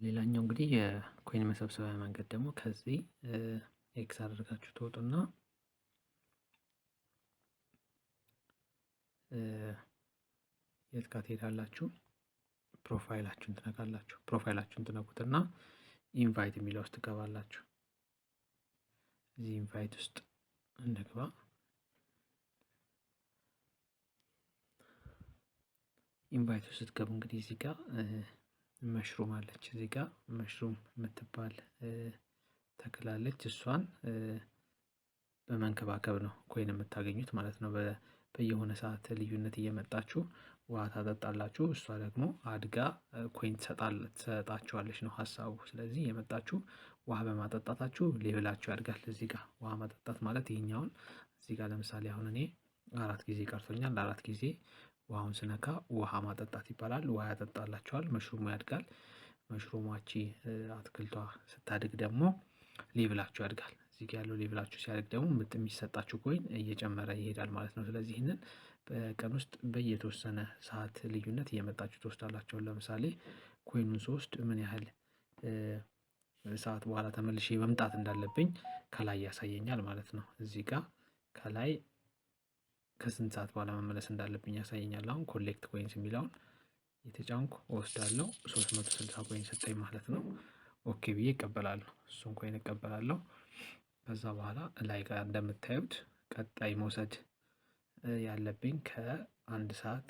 ሌላኛው እንግዲህ የ coin መሰብሰቢያ መንገድ ደግሞ ከዚህ X አድርጋችሁ ትወጡና የት ጋር ትሄዳላችሁ? Profile ኣችሁን ትነካላችሁ። Profile ኣችሁን ትነኩትና invite የሚለው ውስጥ ትገባላችሁ። እዚህ invite ውስጥ እንግባ። Invite ውስጥ ስትገቡ እንግዲህ እዚህ ጋር mushroom አለች። እዚህ ጋር mushroom የምትባል ተክላለች። እሷን በመንከባከብ ነው coin የምታገኙት ማለት ነው። በየሆነ ሰዓት ልዩነት እየመጣችሁ ውሃ ታጠጣላችሁ። እሷ ደግሞ አድጋ coin ትሰጣችኋለች ነው ሀሳቡ። ስለዚህ እየመጣችሁ ውሃ በማጠጣታችሁ level ኣችሁ ያድጋል። እዚህ ጋር ውሃ ማጠጣት ማለት ይሄኛውን እዚህ ጋር ለምሳሌ አሁን እኔ 4 ጊዜ ቀርቶኛል። 4 ጊዜ ውሃውን ስነካ ውሃ ማጠጣት ይባላል። ውሃ ያጠጣላችኋል፣ mushroom ኡ ያድጋል። Mushroom ኧ አትክልቷ ስታድግ ደግሞ level ኣችሁ ያድጋል። እዚህ ጋር ያለው level ኣችሁ ሲያድግ ደግሞ የሚሰጣችሁ coin እየጨመረ ይሄዳል ማለት ነው። ስለዚህ ይህንን በቀን ውስጥ በየተወሰነ ሰዓት ልዩነት እየመጣችሁ ትወስዳላችሁ። ለምሳሌ coin ኡን ስወስድ ምን ያህል ሰዓት በኋላ ተመልሼ መምጣት እንዳለብኝ ከላይ ያሳየኛል ማለት ነው። እዚህ ጋር ከላይ ከስንት ሰዓት በኋላ መመለስ እንዳለብኝ ያሳየኛል። አሁን collect coins የሚለውን የተጫንኩ እወስዳለሁ። 360 coin ሰጠኝ ማለት ነው። Okay ብዬ እቀበላለሁ። እሱን coin እቀበላለሁ። ከዛ በኋላ ላይ ጋር እንደምታዩት ቀጣይ መውሰድ ያለብኝ ከአንድ ሰዓት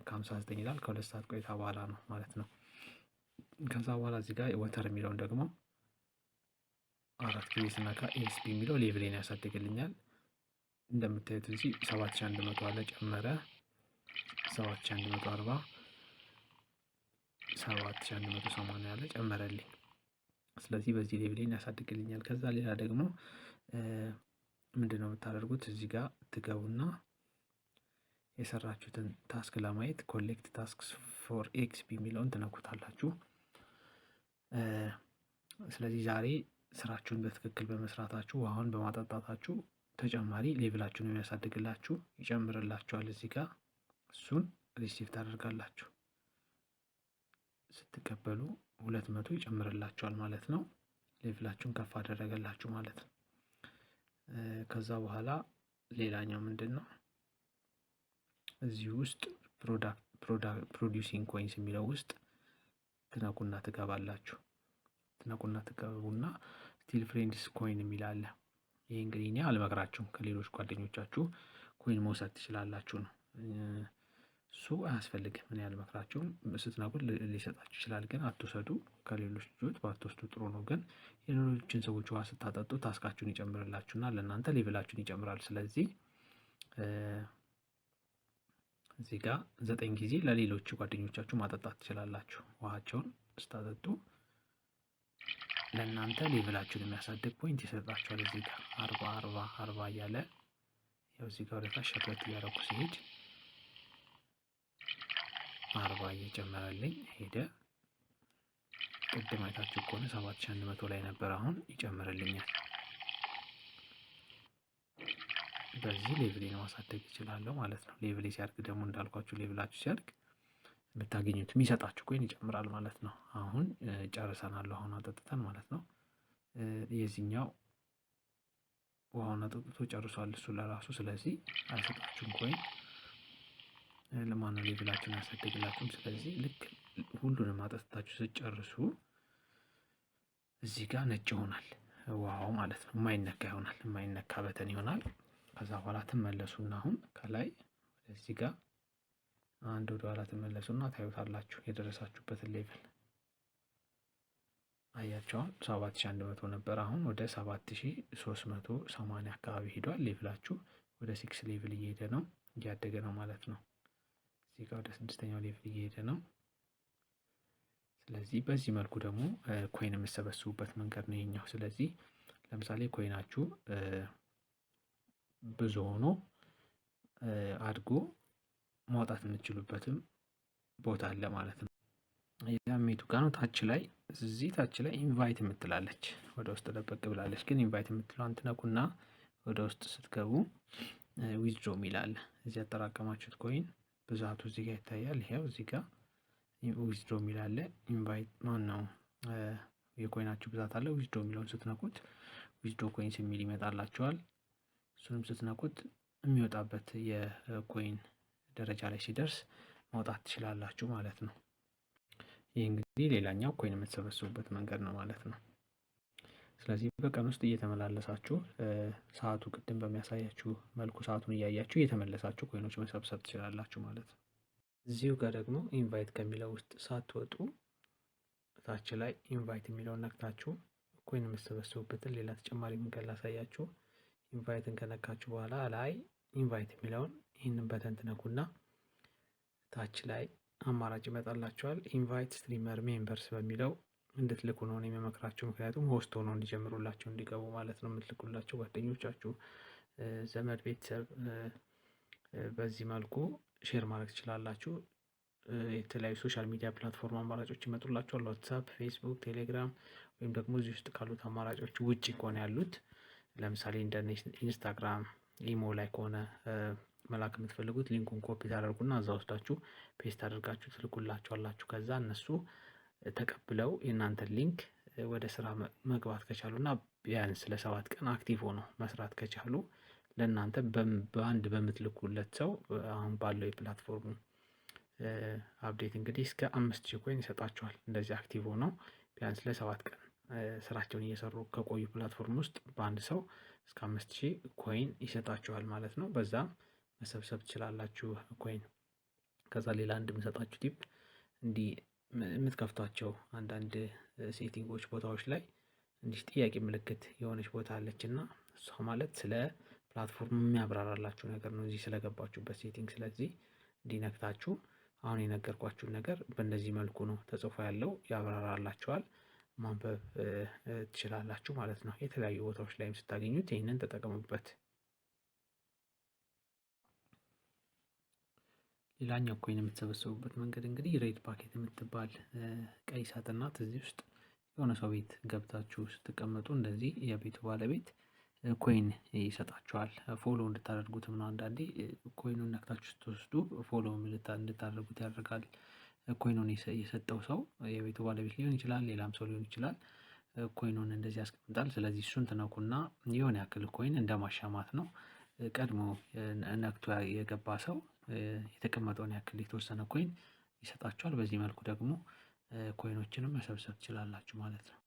ከሃምሳ ዘጠኝ ይላል። ከሁለት ሰዓት ቆይታ በኋላ ነው ማለት ነው። ከዛ በኋላ እዚህ ጋር water የሚለውን ደግሞ 4 ጊዜ ስነካ XP የሚለው level ኤን ያሳድግልኛል። እንደምታዩት እዚህ 7100 አለ ጨመረ። 7140፣ 7180 አለ ጨመረልኝ። ስለዚህ በዚህ level ኤን ያሳድግልኛል። ከዛ ሌላ ደግሞ ምንድነው የምታደርጉት? እዚህ ጋር ትገቡና የሰራችሁትን task ለማየት collect tasks for XP የሚለውን ትነኩታላችሁ። ስለዚህ ዛሬ ስራችሁን በትክክል በመስራታችሁ ውሃውን በማጠጣታችሁ ተጨማሪ level ኣችሁን የሚያሳድግላችሁ ይጨምርላችኋል። እዚህ ጋር እሱን receive ታደርጋላችሁ። ስትቀበሉ 200 ይጨምርላችኋል ማለት ነው። Level ኣችሁን ከፍ አደረገላችሁ ማለት ነው። ከዛ በኋላ ሌላኛው ምንድነው? እዚህ ውስጥ producing coins የሚለው ውስጥ ትነኩና ትገባላችሁ። ትነኩና ትገቡና steal friends coin የሚል አለ። ይሄ እንግዲህ እኔ አልመክራችሁም፣ ከሌሎች ጓደኞቻችሁ coin መውሰድ ትችላላችሁ ነው። እሱ አያስፈልግም። እኔ አልመክራችሁም። ስትነኩት ሊሰጣችሁ ይችላል፣ ግን አትውሰዱ። ከሌሎች ልጆች ባትወስዱ ጥሩ ነው። ግን የሌሎችን ሰዎች ውሃ ስታጠጡ task ኣችሁን ይጨምርላችሁና ለእናንተ level ኣችሁን ይጨምራል። ስለዚህ እዚህ ጋር 9 ጊዜ ለሌሎች ጓደኞቻችሁ ማጠጣት ትችላላችሁ። ውሃቸውን ስታጠጡ ለእናንተ level ኣችሁን የሚያሳድግ point ይሰጣችኋል። እዚህ ጋር 40 40 40 እያለ ያው እዚህ ጋር ወደታች ሸርተት እያደረኩ ሲሄድ 40 እየጨመረልኝ ሄደ። ቅድም አይታችሁ ከሆነ 7100 ላይ ነበር፣ አሁን ይጨምርልኛል። በዚህ level ኤን ማሳደግ እችላለሁ ማለት ነው። Level ኤ ሲያድግ ደግሞ እንዳልኳችሁ level ኣችሁ ሲያድግ የምታገኙት የሚሰጣችሁ coin ይጨምራል ማለት ነው። አሁን ጨርሰናል፣ አሁን አጠጥተን ማለት ነው። የዚህኛው ውሃውን አጠጥቶ ጨርሷል እሱ ለራሱ። ስለዚህ አይሰጣችሁም coin ለማነው level ኣችሁን አያሳድግላችሁም። ስለዚህ ልክ ሁሉንም አጠጥታችሁ ስትጨርሱ እዚህ ጋር ነጭ ይሆናል ውሃው ማለት ነው። የማይነካ ይሆናል፣ የማይነካ button ይሆናል። ከዛ በኋላ ትመለሱና አሁን ከላይ እዚህ ጋር አንድ ወደ ኋላ ትመለሱና ታዩታላችሁ የደረሳችሁበትን level። አያችሁ አሁን 7100 ነበር፣ አሁን ወደ 7380 አካባቢ ሄዷል። Level ኣችሁ ወደ 6 level እየሄደ ነው፣ እያደገ ነው ማለት ነው። እዚህ ጋር ወደ 6ኛው level እየሄደ ነው። ስለዚህ በዚህ መልኩ ደግሞ coin የምትሰበስቡበት መንገድ ነው ይሄኛው። ስለዚህ ለምሳሌ coin ኣችሁ ብዙ ሆኖ አድጎ ማውጣት የምትችሉበትም ቦታ አለ ማለት ነው። ያሜቱ ጋር ነው። ታች ላይ እዚህ ታች ላይ invite የምትላለች ወደ ውስጥ ደበቅ ብላለች። ግን invite የምትለዋን ትነኩና ወደ ውስጥ ስትገቡ withdraw የሚል አለ። እዚህ ያጠራቀማችሁት coin ብዛቱ እዚህ ጋር ይታያል። ይሄው እዚህ ጋር withdraw የሚል አለ። Invite ማን ነው የ coin ኣችሁ ብዛት አለ። Withdraw የሚለውን ስትነኩት withdraw coins የሚል ይመጣላችኋል። እሱንም ስትነኩት የሚወጣበት የ coin ደረጃ ላይ ሲደርስ ማውጣት ትችላላችሁ ማለት ነው። ይህ እንግዲህ ሌላኛው coin የምትሰበስቡበት መንገድ ነው ማለት ነው። ስለዚህ በቀን ውስጥ እየተመላለሳችሁ ሰዓቱ ቅድም በሚያሳያችሁ መልኩ ሰዓቱን እያያችሁ እየተመለሳችሁ coin ኦች መሰብሰብ ትችላላችሁ ማለት ነው። እዚሁ ጋር ደግሞ invite ከሚለው ውስጥ ሳትወጡ ታች ላይ invite የሚለውን ነክታችሁ coin የምትሰበስቡበትን ሌላ ተጨማሪ መንገድ ላሳያችሁ። Invite ን ከነካችሁ በኋላ ላይ invite የሚለውን ይህንን button ትነኩና ታች ላይ አማራጭ ይመጣላችኋል። Invite streamer members በሚለው እንድትልኩ ነው የምመክራችሁ። ምክንያቱም host ሆነው እንዲጀምሩላችሁ እንዲገቡ ማለት ነው። የምትልኩላቸው ጓደኞቻችሁ፣ ዘመድ፣ ቤተሰብ በዚህ መልኩ share ማድረግ ትችላላችሁ። የተለያዩ social media platform አማራጮች ይመጡላችኋል። ዋትሳፕ፣ ፌስቡክ፣ ቴሌግራም ወይም ደግሞ እዚህ ውስጥ ካሉት አማራጮች ውጭ ከሆነ ያሉት ለምሳሌ እንደ ኢንስታግራም፣ ኢሞ ላይ ከሆነ መላክ የምትፈልጉት link ኡን copy ታደርጉና እዛ ወስዳችሁ paste አድርጋችሁ ትልኩላችኋላችሁ። ከዛ እነሱ ተቀብለው የእናንተን link ወደ ስራ መግባት ከቻሉ እና ቢያንስ ለ7 ቀን active ሆነው መስራት ከቻሉ ለእናንተ በአንድ በምትልኩለት ሰው አሁን ባለው የ platform ኡ update እንግዲህ እስከ 5,000 coin ይሰጣችኋል። እንደዚህ active ሆነው ቢያንስ ለ7 ቀን ስራቸውን እየሰሩ ከቆዩ platform ውስጥ በአንድ ሰው እስከ 5,000 coin ይሰጣችኋል ማለት ነው። በዛም መሰብሰብ ትችላላችሁ coin። ከዛ ሌላ አንድ የምሰጣችሁ tip እንዲህ የምትከፍቷቸው አንዳንድ setting ኦች ቦታዎች ላይ እንዲህ ጥያቄ ምልክት የሆነች ቦታ አለች እና እሷ ማለት ስለ platform የሚያብራራላችሁ ነገር ነው እዚህ ስለገባችሁበት setting። ስለዚህ እንዲህ ነክታችሁ አሁን የነገርኳችሁን ነገር በእንደዚህ መልኩ ነው ተጽፎ ያለው፣ ያብራራላችኋል። ማንበብ ትችላላችሁ ማለት ነው። የተለያዩ ቦታዎች ላይም ስታገኙት ይህንን ተጠቀሙበት። ሌላኛው coin የምትሰበስቡበት መንገድ እንግዲህ red bucket የምትባል ቀይ ሳጥን ናት። እዚህ ውስጥ የሆነ ሰው ቤት ገብታችሁ ስትቀመጡ እንደዚህ የቤቱ ባለቤት coin ይሰጣችኋል። Follow እንድታደርጉትም ነው። አንዳንዴ coin ኡን ነክታችሁ ስትወስዱ follow እንድታደርጉት ያደርጋል። Coin ኡን የሰጠው ሰው የቤቱ ባለቤት ሊሆን ይችላል፣ ሌላም ሰው ሊሆን ይችላል። Coin ኡን እንደዚህ ያስቀምጣል። ስለዚህ እሱን ትነኩና የሆነ ያክል coin እንደ ማሻማት ነው። ቀድሞ ነክቶ የገባ ሰው የተቀመጠውን ያክል የተወሰነ coin ይሰጣችኋል። በዚህ መልኩ ደግሞ coin ኦችንም መሰብሰብ ትችላላችሁ ማለት ነው።